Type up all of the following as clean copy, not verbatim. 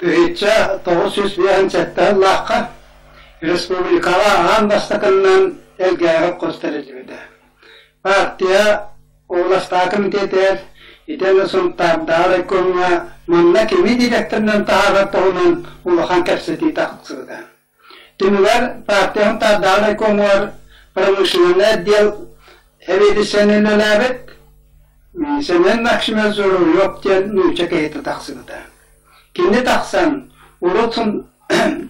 1957 сыллаахха республикаҕа аан бастакыннан Элгээйи хос тэриллибитэ. Партия областаах комитетыгар итиэннэ Сунтаардааҕы райкомҥа манна кими директорынан таһаарар туһунан улахан кэпсэтии тахсыбыта. Түмүгэр партия Сунтаардааҕы райкомугар промышленнай отдел сэбиэдиссэйинэн үлэлээбит Семен Максимович Журавлев диэн нуучча киһитэ тахсыбыта. Кини тахсан, урут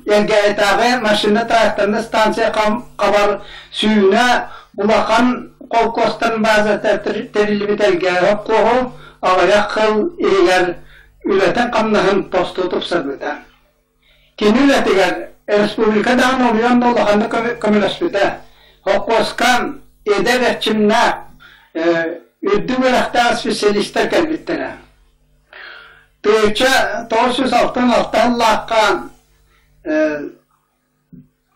Элгээйитээҕи машина-тракторнай станция хабар сүүнэ улахан холкуостан базата тэриллибит Элгээйи холкуоһу аҕыйах сыл иһигэр үлэтин-хамнаһын тосту тупсарбыта. Кини үлэтигэр республика даҕаны улуйан да улаханнык көмөлөспүтэ. Холкуоска эдэр эрчимнээх, үрдүк үөрэхтээх специалистар кэлбиттэрэ. 1996 сыллаахха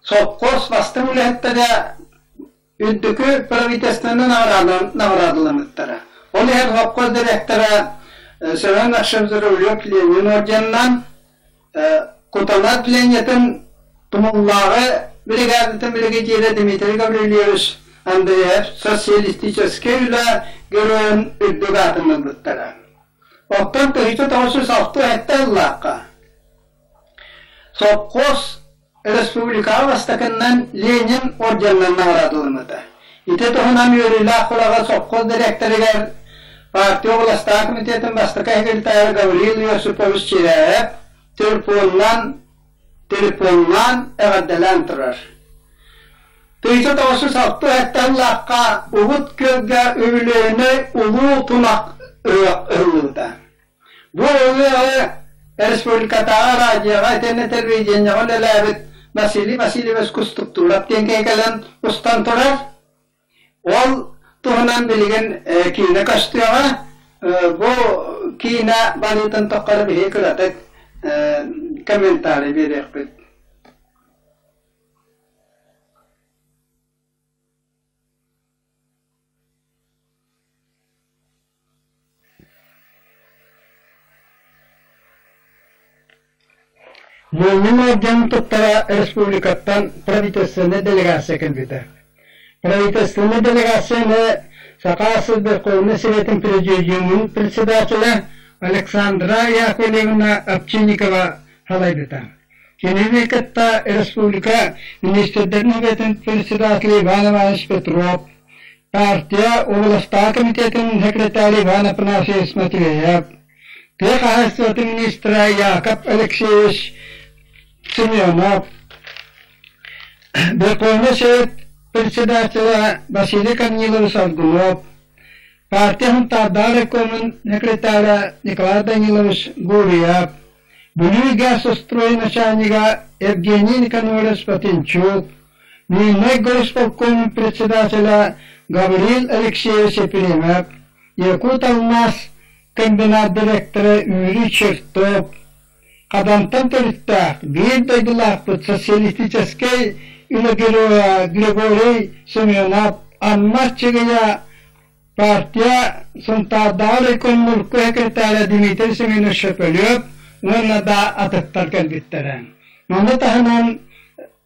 сопхуос бастыҥ үлэһиттэрэ үрдүкү правительствоны наҕараадаламмыттара. Ол иһин сопхуос дириэктэрэ Семен Ашевзаров Ленин орденынан Кутана отделениетын Тумуллааҕы бригадатын биригэдьиирэ Дмитрий Гаврильевич Андреев социалистическай үлэ геройун үрдүк аатын ылбыттара. Оттон 1967 сыллаахха сопхуос республикаҕа бастакыннан Ленин орденынан наҕараадаланыта. Ити туһунан үөрүүлээх кураҕа сопхуос дириэктэригэр партия областаах комитетын бастакы секретаря Гаврил Иосипович Чиряев телефонунан телефоннаан эҕэрдэлээн турар. 1967 сыллаахха Угут Күөлгэ үбүлүөйүнэй Улуу Тунах ыһыах ыһыллыбыта. Бу ыһыаҕы республикатааҕы радиоҕа итиэннэ телевидениеҕэ үлэлээбит Василий Васильевич Кустуктуров диэн киһи кэлэн устан турар. Ол туһунан билигин киинэ көстүөҕэ. Бу киинэ барыытын тухары биһиги кыратык комментарий биэриэхпит. Ленин орденын туттара республикаттан правительственнай делегация кэлбитэ. Правительственнай делегацияны Саха сир Верховнай Советын Президиумун председателэ Александра Яковлевна Овчинникова салайбыта. Кинини кытта республика министрдэрин Советын председателэ Иван Иванович Петров, партия областаах комитетын секретарь Иван Афанасьевич Матвеев, тыа хаһаайыстыбатын министрэ Яков Алексеевич Семенов, Верховный Совет председателя Василий Корнилович Аргунов, партия Сунтаардаах райкомун секретаря Николай Данилович Гурьев, Бүлүү газстрой начальнига Евгений Никанорович Патенчук, Мирнэй горисполком председателя Гаврил Алексеевич Ефремов, Якут-Алмаз комбинат директора Юрий Чертов, Хадантан төрүттээх биир дойдулаахпыт социалистическай үлэ геройа Григорий Семенов, Амма Чыгыйа партия Сунтаардааҕы райкоммурку секретаря Дмитрий Семенович Шепелев уонна да атыттар кэлбиттэрэ. Маны таһынан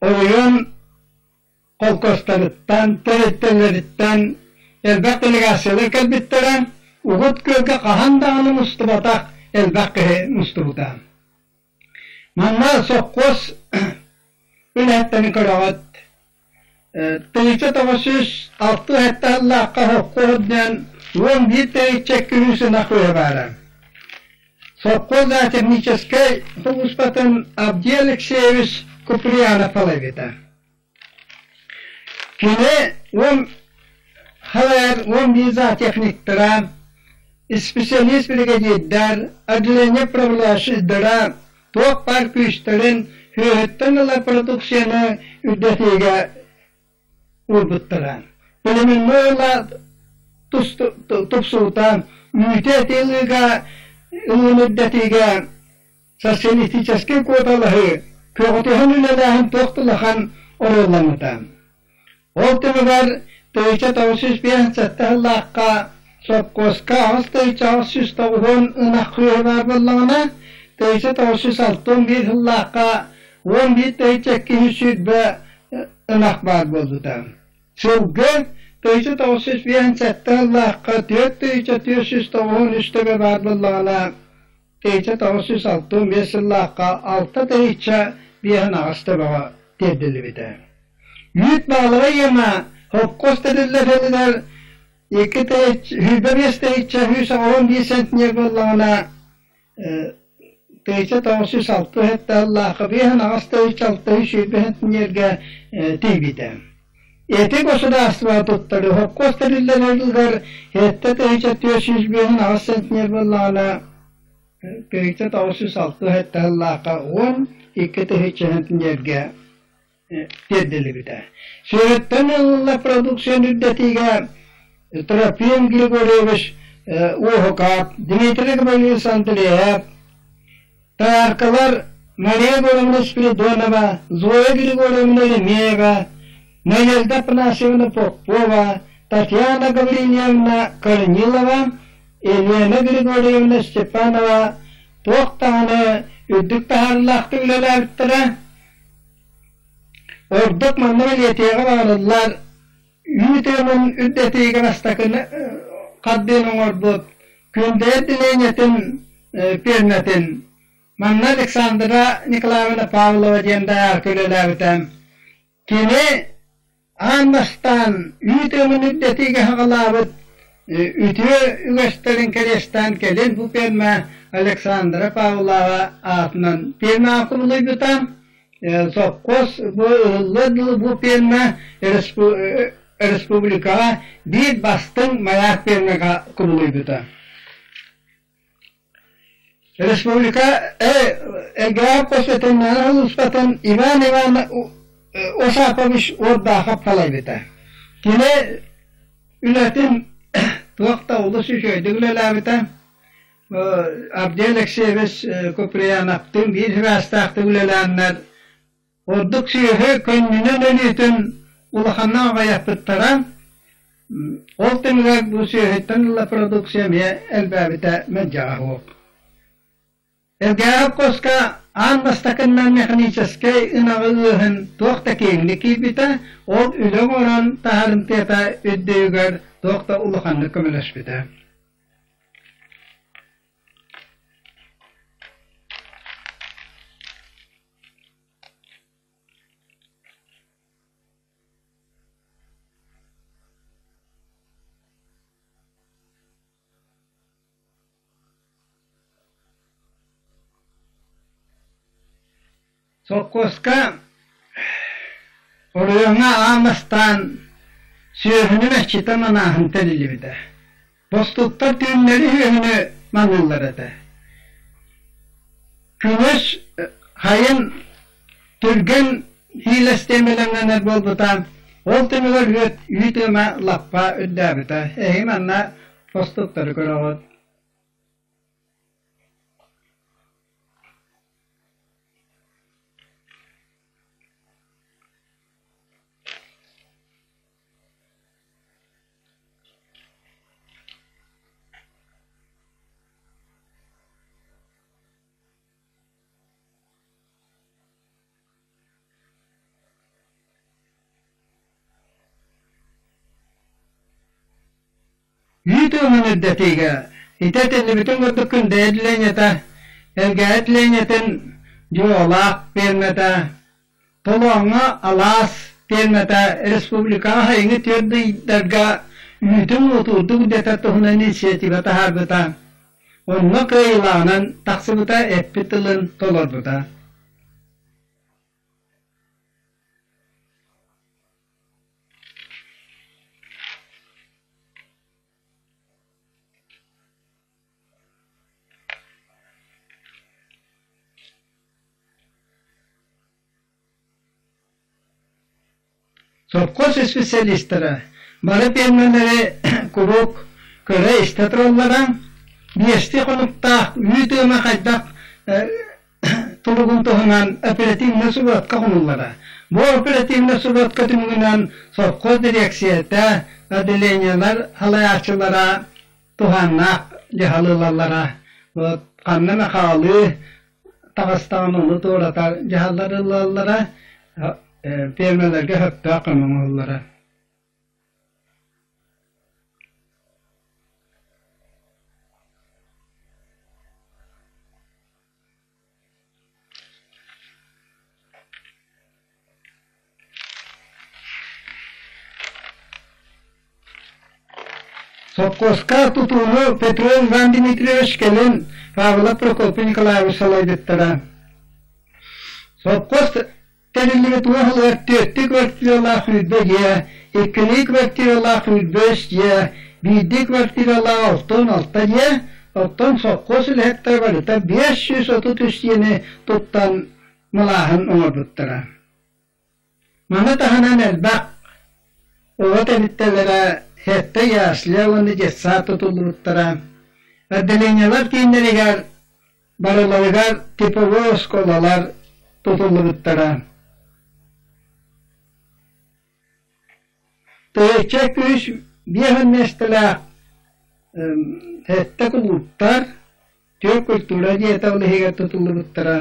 оройуон холкуостарыттан, тэрилтэлэриттэн элбэх делегациялар кэлбиттэрэ, Угут Күөлгэ хаһан даҕаны мустубатах элбэх киһи мустубута. Манна сопхуос үлэһиттэрин көрөҕүт. 1967 сыллаахха сопхуос үрдүнэн 11 тэйиччи күнүс ынах үһэ баара. Сопхуос зоотехническэй сулууспатын Авдей Алексеевич Куприянов салайбыта. Кини уон халайар 11 зоотехниктара, исписэлиис биригэдьиирдэр, отделение управляющайдара туох баар күүстэрин сүөһүттэн ылар продукцияны үрдэтиигэ уурбуттара. Племенной ыла тупсуута, үүтү эти ылыыга ылыыны үрдэтиигэ социалистическай куоталаһыы, көҕүтүһэн үлэлээһин туох да улахан оруолламмыта. Ол түмүгэр 1957 сыллаахха сопхуоска 8890 ынах сүөһү баар буоллаҕына, 1961 сыллаахха 11 220 ынах баар буолбута. Сылгы 1957 сыллаахха 4493 төбө баар буоллаҕына, 1965 сыллаахха 6 058 төбөҕө тиэрдиллибитэ. Үүт баалара ыйыма холкуос тэриллэр 2 25 тыһыынча 181 центнер буоллаҕына, 1906 сыллаахха 58 620 центнергэ тиийбитэ. Эти государство туттары холкуос тэриллэригэр 7458 центнер буоллаҕына, 1967 сыллаахха 12 000 центнергэ тиэрдиллибитэ. Сүөһүттэн ылыллар продукцияны үрдэтиигэ Трофим Григорьевич Уоһукап, Дмитрий Гаврилович Андреев, Тааркалар Мария Егоровна Спиридонова, Зоя Григорьевна Еремеева, Надежда Афанасьевна Попова, Татьяна Гаврильевна Корнилова, Елена Григорьевна Степанова туох даҕаны үрдүк таһаарыылаахтык үлэлээбиттэрэ. Ордук манна бэлиэтиэҕи баҕарыллар үүт ыамын үрдэтиигэ бастакыны хардыын оҥорбут Күндэйэ отделениетын пиэрмэтин манна Александра Николаевна Павлова диэн дайаарка үлэлээбитэ. Кини аан бастаан үүт ыамын үрдэтиигэ саҕалаабыт үтүө үгэстэрин кэриэстээн кэлин бу пиэрмэ Александра Павлова аатынан пиэрмэҕэ кубулуйбута. Сопхуос бу ыһыллыар дылы бу пиэрмэ республикаҕа биир бастыҥ маяк пиэрмэҕэ кубулуйбута. Республика ЭГА Косветеннара улууспатын Иван Иван Осапович Уордаахап салайбыта. Кини үлэтин туох да олус үчүгэйдик үлэлээбитэ. Авдей Алексеевич Куприяновтыын биир сибээстээхтик үлэлээннэр ордук сүөһү көнньүнэн өлүүтүн улаханнык аҕыйаппыттара. Ол түмүгэр бу сүөһүттэн ыла продукция эмиэ элбээбитэ мэлдьэҕэ суох. Элгээһэп хоска аан бастакыннан механическэй ынаҕы ыаһын туох да киэҥник киирбитэ, ол үлэ оҥорон таһаарымтыата үрдүгэр туох да улаханнык көмөлөспүтэ. Сопхуоска оройуоҥҥа аан бастаан сүөһүнү мэччитэ манааһын тэриллибитэ. Бостууктар түүннэри сүөһүнү маныыллар этэ. Күнүс хайын түргэн хиилэстиэмэлэнэр буолбута, ол түмүгэр үүт ыама лаппа үрдээбитэ. Эһиги манна бостууктары көрөҕүт. Үүт ыамын үрдэтиигэ ити этиллибитин курдук Күндэйэ отделениета, Элгээйи отделениетын Дьуолаах пиэрмэтэ, Толооҥҥо Алаас пиэрмэтэ республикаҕа сайыҥҥы түөрт ыйдарга үүтүн уотурдук үрдэтэр туһунан инициатива таһаарбыта. Онно кыайыылааҕынан тахсыбыта, эппит тылын толорбута. Сопхуос специалистара бары пиэрмэлэри куруук көрө-истэ тураллара, биэстии хонуктаах үүт ыама хайдах туругун туһунан оперативнай субуотка хомуллара. Бу оперативнай субуотка түмүгүнэн совхоз дириэксийэтэ, отделениелар салайааччылара туһааннаах дьаһал ылаллара. Вот ханна эмэ хаалыы таҕыстаҕына ону туоратар дьаһаллар ылаллара, пиэрмэлэргэ сөптөөх көмө оҥоһуллара. Сопхуоска тутууну Петров Иван Дмитриевич кэлин Павлов Прокопий Николаевич салайбыттара. Сопхуос тэриллибит уоһулугар түөртүү квартиралаах 20 дьиэ, иккилии квартиралаах 25 дьиэ, биирдии квартиралаах 66 дьиэ, оттон сопхуос үлэһиттэрэ барыта 533 дьиэни туттан малааһын оҥорбуттара. Маны таһынан элбэх оҕо тэрилтэлэрэ сэттэ ясля уонна детсад тутуллубуттара. Отделениелар кииннэригэр барыларыгар типовой оскуолалар тутуллубуттара. Тыһыынча күүс биэс миэстэлээх сэттэ кулууптар, түөрт культура дьиэтэ ол иһигэр тутуллубуттара.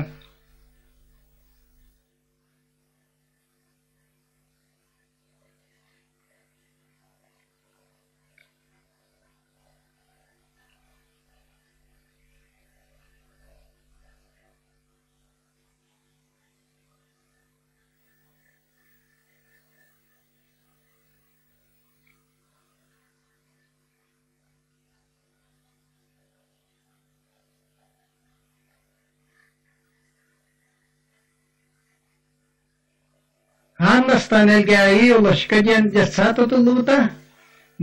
Аан бастаан Элгээйи Олочка диэн детсад тутуллубута.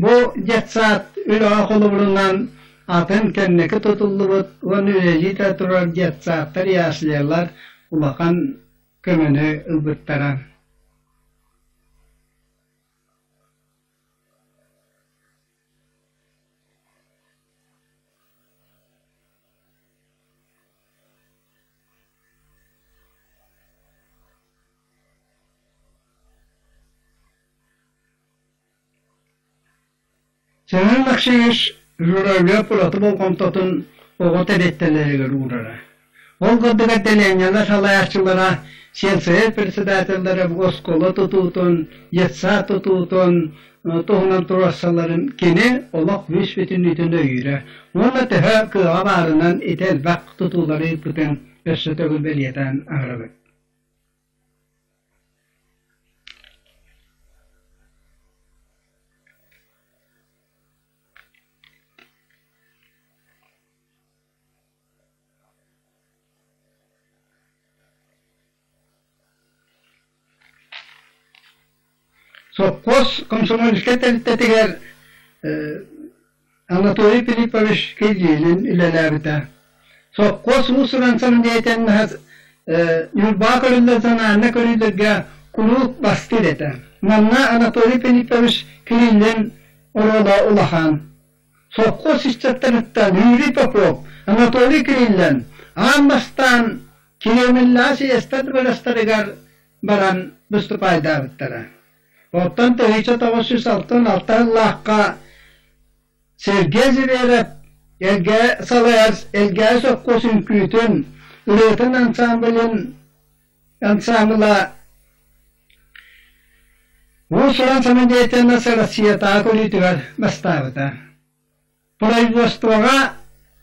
Бу детсад үлэҕэ холобурунан атын кэнники тутуллубут уонна үлэлии да турар детсадтар, яслялар улахан көмөнү ылбыттара. Сэмэн Максимович Журавлев ураты болҕомтотун оҕо тэрилтэлэригэр уурара. Ол курдук отделениелар салайааччылара, сельсовет председателлэрэ оскуола тутуутун, детсад тутуутун туһунан туруорсалларын кини олох бүүс-бүтүннүүтүн өйүүрэ уонна төһө кыаҕа баарынан ити элбэх тутуулары ыыппытын өссө төгүл бэлиэтээн аһарабыт. Сопхуос комсомольскай тэрилтэтигэр Анатолий Филиппович Кириллин үлэлээбитэ. Сопхуос уус-уран самодеятельноһа Ньурбаҕа көрүллэр санаанна көрүүлэргэ куруук бастыыр этэ. Манна Анатолий Филиппович Кириллин оруола улахан. Сопхуос ыччаттарыттан Юрий Попов, Анатолий Кириллин аан бастаан Кремллээх съезтэр дворецтарыгар баран выступайдаабыттара. Оттон 1996 сыллаахха Сергей Зверев Элгээ салайар Элгээ сопхуос үҥкүүтүн, ырыатын ансамблын ансамбла уус-уран самодеятельность Россиятааҕы көрүүтүгэр бастаабыта. Производствоҕа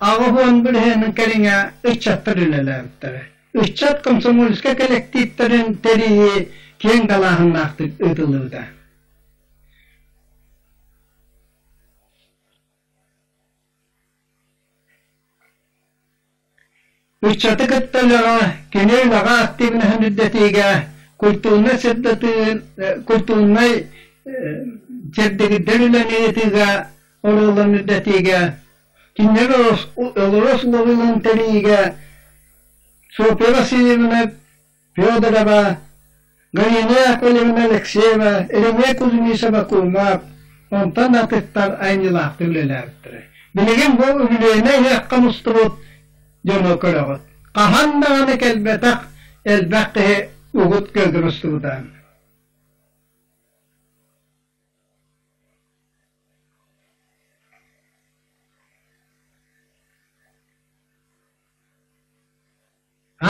80 бырыһыанын кэриҥэ ыччаттар үлэлээбиттэрэ. Ыччат комсомольскай кэлэктииптэрин тэрийии киэҥ далааһыннаахтык ыытыллыбыта. Ыччаты кытта үлэҕэ, кини үлэҕэ активноһын үрдэтиигэ, культурнай сырдатыы, культурнай чэбдигирдэр үлэни ыытыыга оруолун үрдэтиигэ, кинилэр олорор условияларын тэрийиигэ Софья Васильевна Федорова, Галина Яковлевна Алексеева, Еремей Кузьмичева Кулмап, онтон атыттар айымньылаахтык үлэлээбиттэрэ. Билигин бу үбүлүөйнэй ыһыахха мустубут дьону көрөҕүт. Хаһан даҕаны кэлбэтэх элбэх киһи угут күөлгэ мустубута.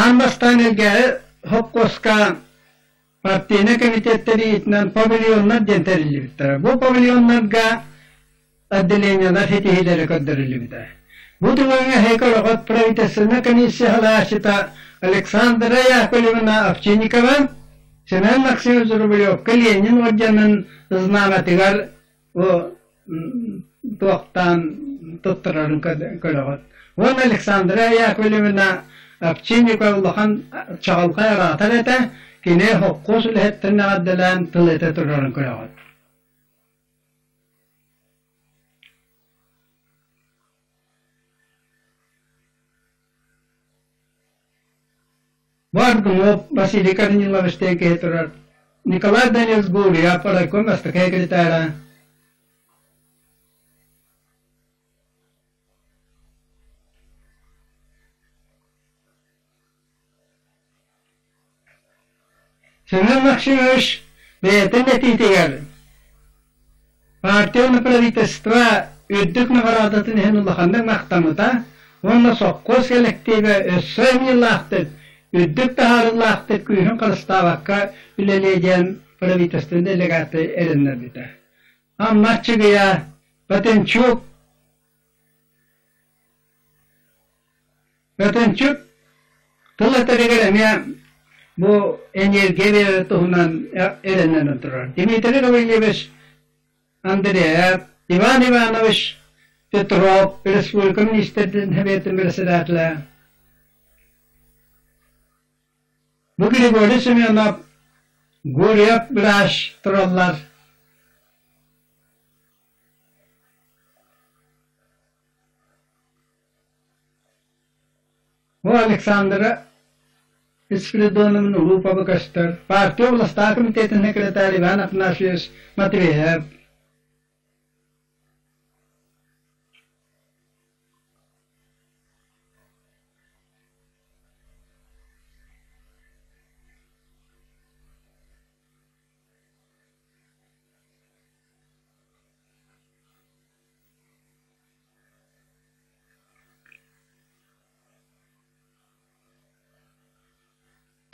Аан бастаан Элгээйи хопкуоска партийнай комитеттэр иитинэн павильоннар диэн тэриллибиттэрэ. Бу павильоннарга отделениелар ситиһиилэрэ көрдөрүллүбүтэ. Бу түгэҥҥэ Хэкороҕот правительственнай комиссия салайааччыта Александра Яковлевна Овчинникова Семен Максимович Рублевка Ленин орденын знамятыгар туохтаан туттарарын көрөҕүт. Уонна Александра Яковлевна Овчинникова улахан чаҕылхай араатар этэ, кини хопхуос үлэһиттэрин эҕэрдэлээн тыл этэ турарын көрөҕүт. Бу Аргунов Василий Корнилович диэн киһи турар. Николай Данилович Гурьев райком бастакы секретара. Семен Максимович бэйэтин этиитигэр партия уонна правительство үрдүк наҕараадатын иһин улаханнык махтаммыта уонна сопхуос кэлэктиибэ өссө айымньылаахтык, үрдүк таһаарыылаахтык күүһүн харыстаабакка үлэлиэ диэн правительство делегата эрэннэрбитэ. Амма Аччыгыйа Батенчук Бөтөнчүк тыл этэригэр эмиэ бу энергия биэрэр туһунан эрэнэн турар. Дмитрий Гаврильевич Андреев, Иван Иванович Петров, республика министрдин Сэбиэтин председателэ. Бу Григорий Семенов, Гурьев врач тураллар. Бу Александра Спиридоновна Улупова көстөр. Партия областаах комитетин секретарь Иван Афанасьевич Матвеев.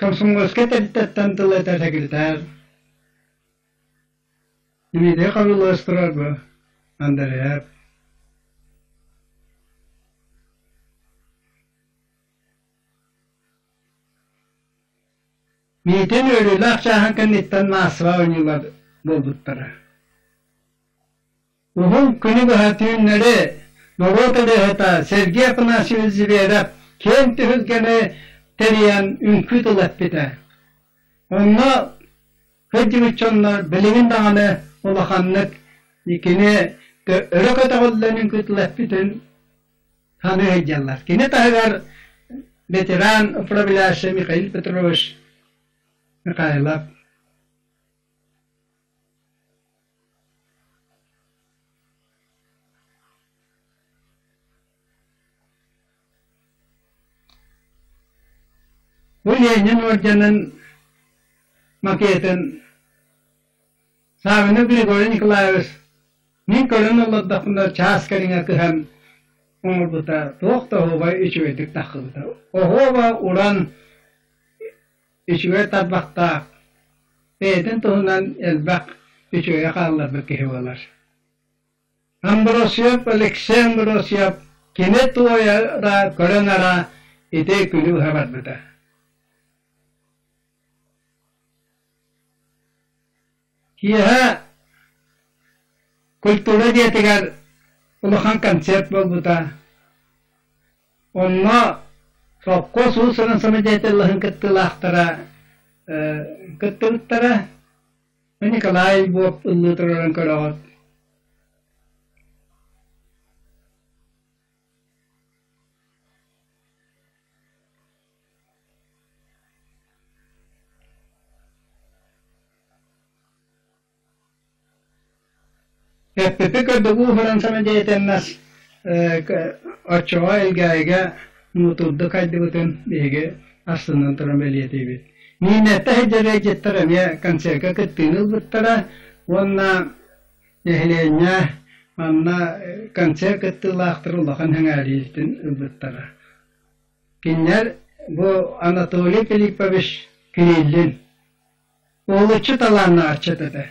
Комсомольскай тэрилтэттэн тыл этэр секретарь Дмитрий Хавилович турар бу Андреев. Миитин үөрүүлээх чааһын кэнниттэн маассаҕа оонньуулар буолбуттара. Уһун күнү быһа түүннэри норуот ырыаһыта Сергей Афанасьевич Зверев киэҥ түһүлгэни тэрийэн үҥкүү тыл эппитэ. Онно сылдьыбыт дьоннор билигин даҕаны улаханнык кини өрө көтөҕүллэн үҥкүү тыл эппитин саныы сылдьаллар. Кини таһыгар ветеран управляющий Михаил Петрович Михайлов Бу Ленин орденын макетын Саввинов Григорий Николаевич мин көрөн олордохпуна чаас кэриҥэ кыһан оҥорбута туох да оһуобай үчүгэйдик таххыбыта. Оһуоба уран үчүгэй тарбахтаах, бэйэтин туһунан элбэх үчүгэйи хаалларбыт киһи буолар. Амбросьев Алексей Амбросьев кини туойара көрөн ара ити күнү быһа барбыта. Киэһэ культура дьиэтигэр улахан концерт буолбута. Онно сопхуос уус-уран самодеятельноһын кыттыылаахтара кыттыбыттара. Николай Львов ыллыы турарын көрөҕүт. Эппипи курдук ууһуран самодеятельность оччоҕо Элгээйигэ муҥутуурдук хайдыбытын биһиги астынан туран бэлиэтиибит. Миинэттэ сылдьар ыалдьыттар эмиэ концерка кыттыыны ылбыттара уонна нэһилиэнньэ манна концерт кыттыылаахтар улахан сэҥээриитин ылбыттара. Кинилэр Бу Анатолий Филиппович Кириллин уһулуччу талааннаах ыччат этэ.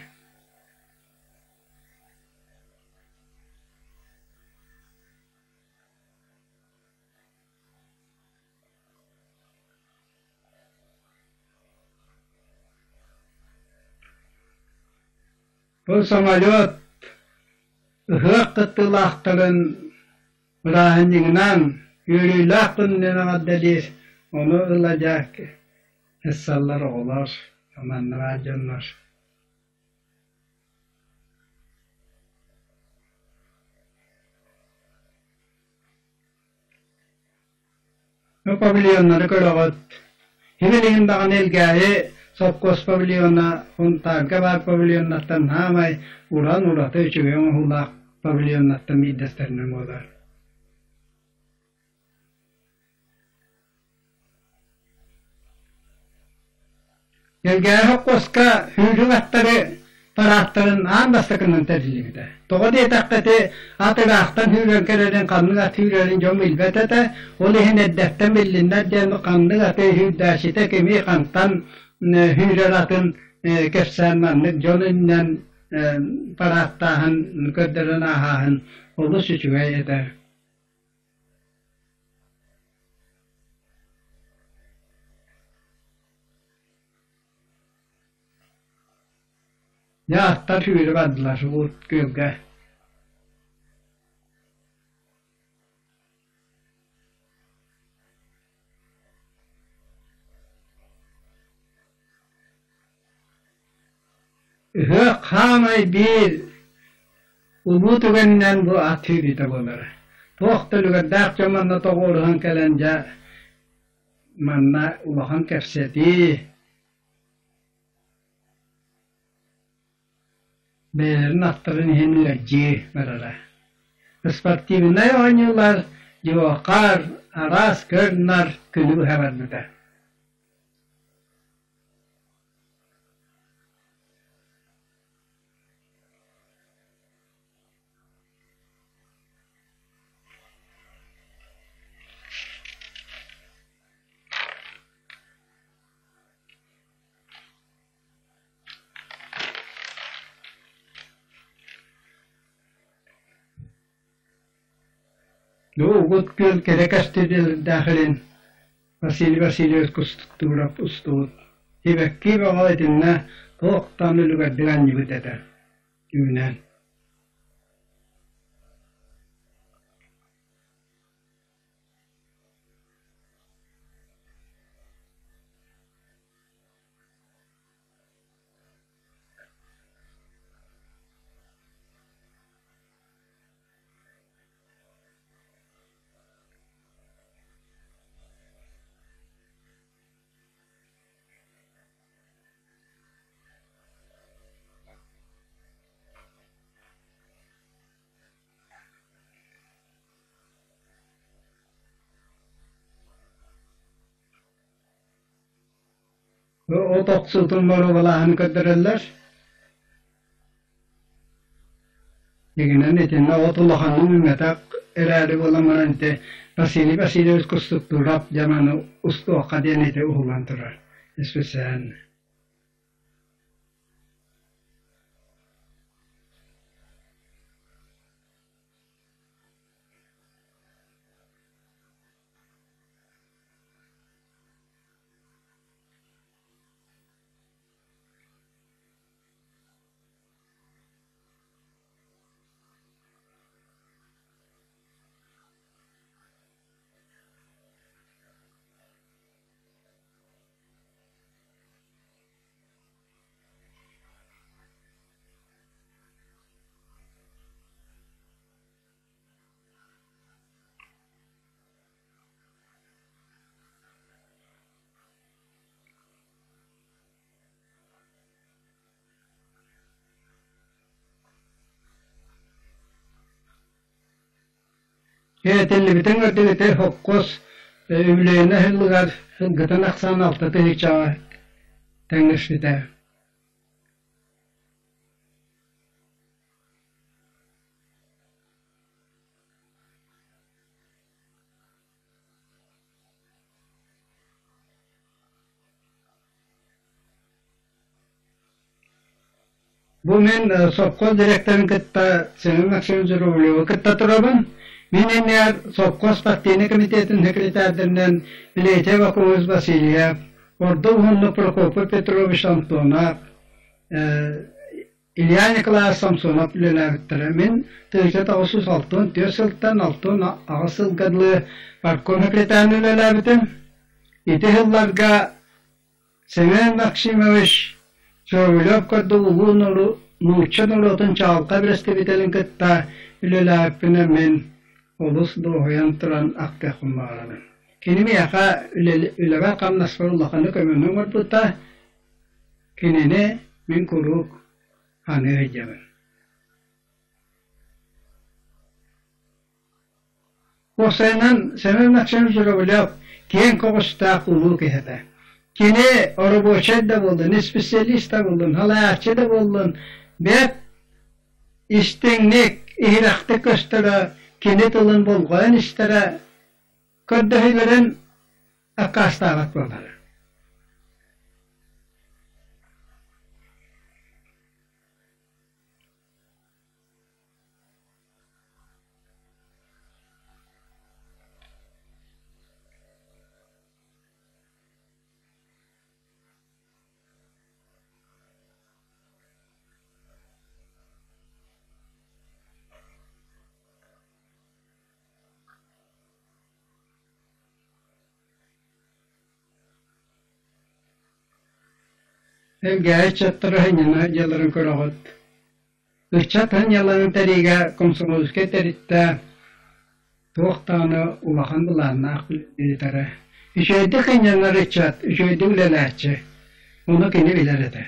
Бу самолет ыһыах кыттыылаахтарын бырааһынньыгынан үөрүүлээх күнүнэн эҕэрдэлиир, ону ыла дьэ ыссаллар оҕолор, манна дьоннор. Бу павильоннары көрөҕүт. Сибилигин даҕаны Элгээйи сопхуос павильона Сунтаарга баар павильоннартан саамай уран ураты үчүгэй оҥоһуулаах павильоннартан биирдэстэринэн буолар. Элгээйи сопхуоска сүүрүк аттары парааттарын аан бастакынан тэриллибитэ. Тоҕо диэтэххэ ити ат ыраахтан сүүрэн кэлэрин, ханнык ат сүүрэрин дьон билбэт этэ. Ол иһин эрдэттэн биллиннэр диэн ханнык аты сүүрдээччитэ кими хантан сүүрэр атын кэпсээн маннык дьон иннинэн парааттааһын, көрдөрөн ааһааһын олус үчүгэй этэ. Дьэ аттар сүүрэ бардылар уут күөлгэ. Ыһыах хаамай биир улуу түгэнинэн бу ат сүүрүүтэ буолара. Туох да үлүгэрдээх дьон манна тоҕуоруһан кэлэн дьэ манна улахан кэпсэтии, бэйэлэрин аттарын иһин ыалдьыы барара. Спортивнай оонньуулар дьуохар, араас көр-нар күнү быһа барбыта. Бу Угут күөл кэрэ көстүүлэрдээх илин Василий Васильевич Кустуктуров устубут сибэкки бөҕө итиннэ туох даҕаны үлүгэрдик анньыбыт этэ үүнэн. От охсуутун боруобалааһыны көрдөрөллөр. Дьиҥинэн итиннэ от улаханнык үүммэтэх эрээри буолан баран ити Василий Васильевич Кустуктуров дьаманы устуохха диэн ити уһулан турар исписээн. Этиллибитин көрдүгүтэ холкуос үбүлүөйүнэ сылыгар сылгытын ахсаана алта тыһыынчаҕа тэҥнэспитэ. Бу мин совхоз директорын кытта Семен Максимович Журавлевы кытта турабын. Мин иннигэр совхоз партийнай комитетин секретардарынан Летия Вакулович Васильев, Ордук уһуннук Прокопий Петрович Антонов, Илья Николаевич Самсонов үлэлээбиттэрэ. Мин 1964 сылтан 68 сылга дылы партком секретарынан үлэлээбитим. Ити сылларга Семен Максимович Журавлев курдук улуу нуучча норуотун чаҕылхай бэрэстэбиитэлин кытта үлэлээбиппинэн мин олус дуоһуйан туран ахтыахпын баҕарабын. Кини миэхэ үлэбэр-хамнаспар улаханнык көмөнү оҥорбута, Кинини мин куруук саныы сылдьабын. Уопсайынан, Семен Максимович Журавлев киэҥ көҕүстээх улуу киһи этэ. Кини оробуочай да буоллун, исписэлиис да буоллун, салайааччы да буоллун, бэрт истиҥник, иһирэхтик көстөрө, кини тылын болҕойон истэрэ, көрдөһүүлэрин аккаастаабат буолара. Элгээйи ыччаттара сынньана дьиэлэрин көрөҕүт. Ыччат сынньалаҥын тэриигэ комсомольскай тэрилтэ туох даҕаны улахан былааннаах ыытара. Үчүгэйдик сынньанар ыччат, үчүгэйдик үлэлээччи. Ону кини билэр этэ.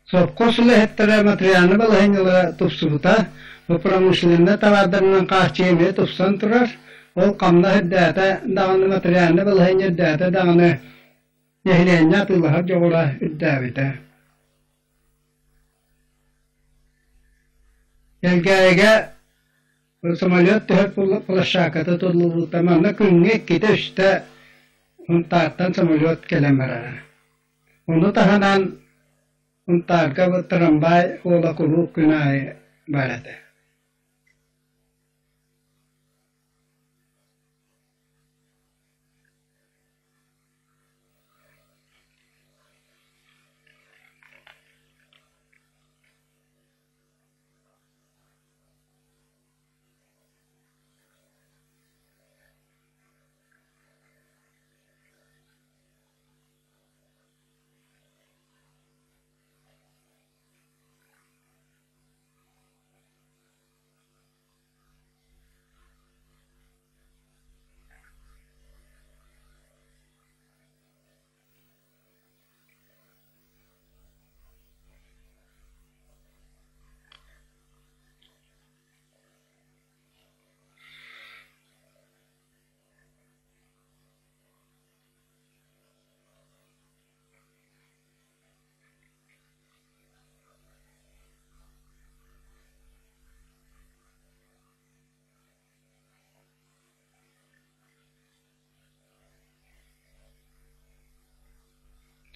Сопхуос үлэһиттэрэ материальнай балаһыанньалара тупсубута, бу промышленнай табаардарынан хааччыйыы эмиэ тупсан турар, ол хамнас үрдээтэ даҕаны материальнай балаһыанньа үрдээтэ даҕаны нэһилиэнньэ атыылаһар дьоҕура үрдээбитэ. Элгээйигэ самолет түһэр площадката тутуллубута. Манна күҥҥэ иккитэ-үстэ Сунтаартан самолет кэлэн барара. Ону таһынан Сунтаарга трамвай уола куруук күн аайы бар этэ.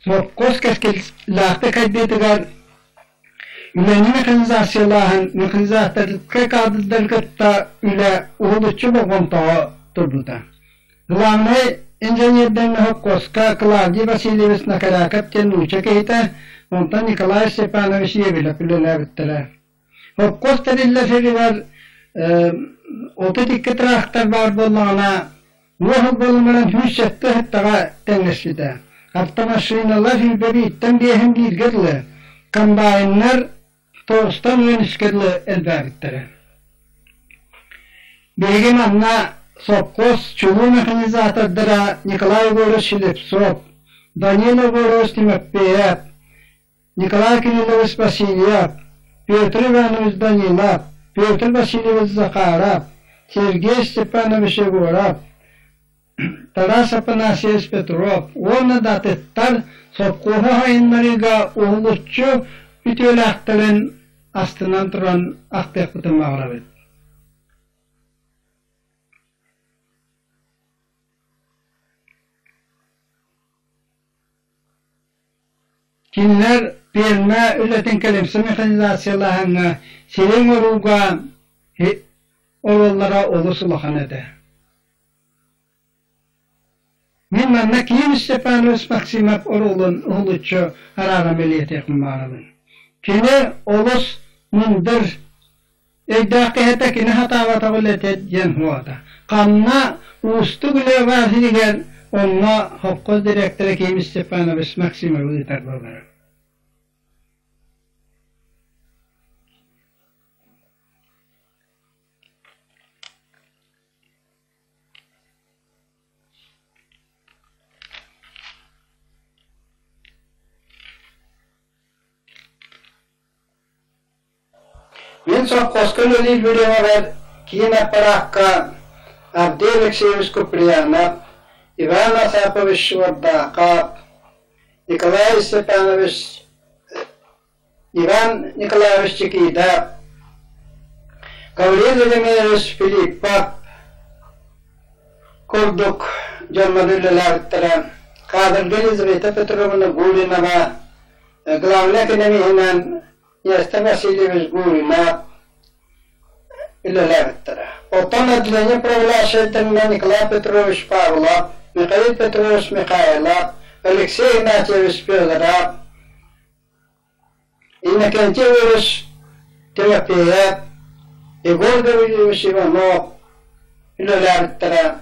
Сопхуос кэскиллээхтик хайдыытыгар Үлэни механизациялааһын механизаторскай кадрдары кытта үлэ уһулуччу болҕомтоҕо турбута. Главнай инженердэрин холкуоска Клавдий Васильевич Накаряков диэн нуучча киһитэ, онтон Николай Степанович Евелев үлэлээбиттэрэ. Холкуос тэриллэр сиригэр 32 трактор баар буоллаҕына, уоһу буолан 107 ыһыктаҕа тэҥнэспитэ. Автомашиналар сүүрбэ биэһин бииргэ дылы, комбайннар тоҕустан үөнүскэ дылы элбээбиттэрэ. Биһиги манна сопхуос чулуу механизатордара Николай Егорович Слепцов, Данил Егорович Тимофеев, Николай Кириллович Васильев, Петр Иванович Данилов, Петр Васильевич Захаров, Сергей Степанович Егоров, Тарас Афанасьевич Петров уонна да атыттар сопхуоһу сайыннарыыга уһулуччу үтүөлээхтэрин астынан туран ахтыахпытын баҕарабыт. Кинилэр пиэрмэ үлэтин кэлимсэ механизациялааһыҥҥа сири оҥорууга оруоллара олус улахан этэ. Мин манна Ким Степанович Максимов оруолун уһулуччу арааран бэлиэтиэхпин баҕарабын. Кини олус мындыр, өйдөөх киһитэ кини сатаабатах үлэтэ диэн суоҕа. Ханна уустук үлэ баар сиригэр онно совхоз директора Ким Степанович Максимовы ыытар буолара. Мин совхозка үлэлиир бириэмэбэр киин аппараакка Авдей Алексеевич Куприянов, Иван Асапович Швардаакап, Николай Степанович Иван Николаевич Чикиидап, Гаврил Еремеевич Филиппов курдук дьоннор үлэлээбиттэрэ. Кадрга Елизавета Петровна Гуринова, главнай экономиһынан Нестор Васильевич Гуринов үлэлээбиттэрэ. Оттон отделение управляющайдарынан Николай Петрович Павлов, Михаил Петрович Михайлов, Алексей Игнатьевич Федоров, Иннокентий Егорович Тимофеев, Егор Гаврильевич Иванов үлэлээбиттэрэ.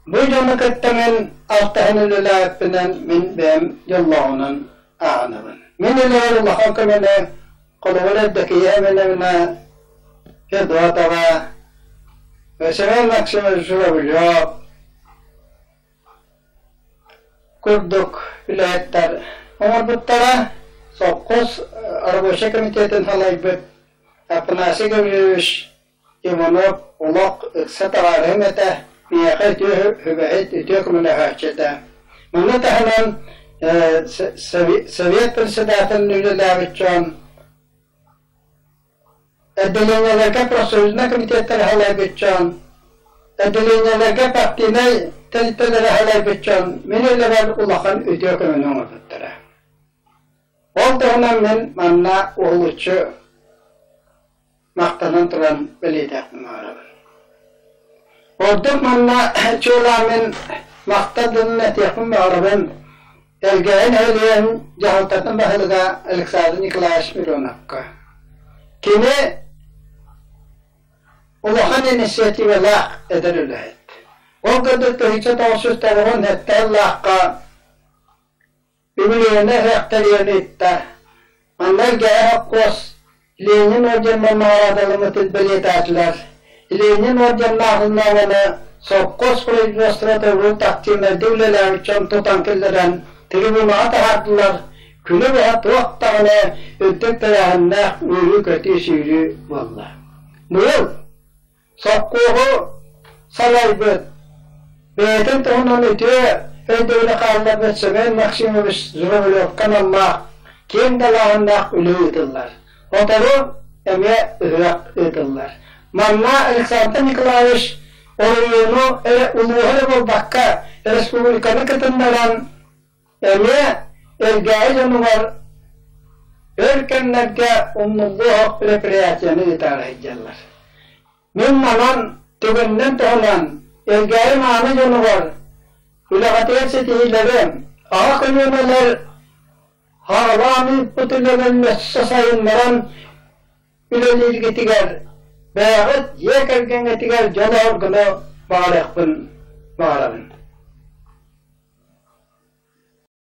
Бу дьону кытта мин алтыһан үлэлээбиппинэн мин бэйэм дьоллооҕунан ааҕынабын. Мин үлэбэр улахан көмөнү холобур Евдокия Ивановна Федотова, Семен Максимович Журавлев, курдук үлэһиттэр оҥорбуттара. Сопхуос рабочай комитетын салайбыт Афанасий Гаврильевич Иванов олох ыкса табаарыһым этэ, миэхэ үтүө сүбэһит, үтүө көмөлөһөөччү этэ. Маны таһынан Совет председателин үлэлээбит дьон Отделениеларга профсоюзнай комитеттары салайбыт дьон, отделениеларга партийнай тэрилтэлэри салайбыт дьон мин үлэбэр улахан үтүө көмөнү оҥорбуттара. Ол туһунан мин манна уһулуччу махтанан туран бэлиэтээхпин баҕарабын. Ордук манна чуолаан мин махтал тылын этиэхпин баҕарабын Элгээйи нэһилиэгин дьаһалтатын баһылыга Александр Николаевич Мироновка. Кини улахан инициативалаах эдэр үлэһит. Ол курдук 1997 сыллаахха үбүлүөйүнэ ыһыахтарыйан ыытта. Манна Элгээйи холкуос Ленин орденынан наҕараадаламмытын бэлиэтээтилэр. Ленин орденнааҕын совхоз производствота урут активнайдык үлэлээбит дьон тутан киллэрэн трибунаҕа таһаардылар, күнү быһа туох даҕаны үрдүк тэрээһиннээх үөрүү-көтүү сүүрүү буолла. Быйыл Сопхуоһу салайбыт, бэйэтин туһунан үтүө өйдөбүлү хаалларбыт Семен Максимович Журавлевка аналлаах киэҥ далааһыннаах үлэ ыытыллар. Сотору эмиэ ыһыах ыытыллар. Манна Александр Николаевич оройуону эрэ улууһу эрэ буолбакка, республиканы кытыннаран эмиэ Элгээйи дьонугар Өр кэмнэргэ умнуллуох предприятиены ыытаары сылдьаллар. Мин манан түгэнинэн туһанан Элгээйи мааны дьонугар үлэҕитигэр ситиһиилэри, аҕа көлүөнэлэр хаалаан ыыппыт үлэлэрин өссө сайыннаран үлэлииргитигэр, бэйэҕит дьиэ кэргэҥҥитигэр дьол оһоргуну баҕарыахпын баҕарабын.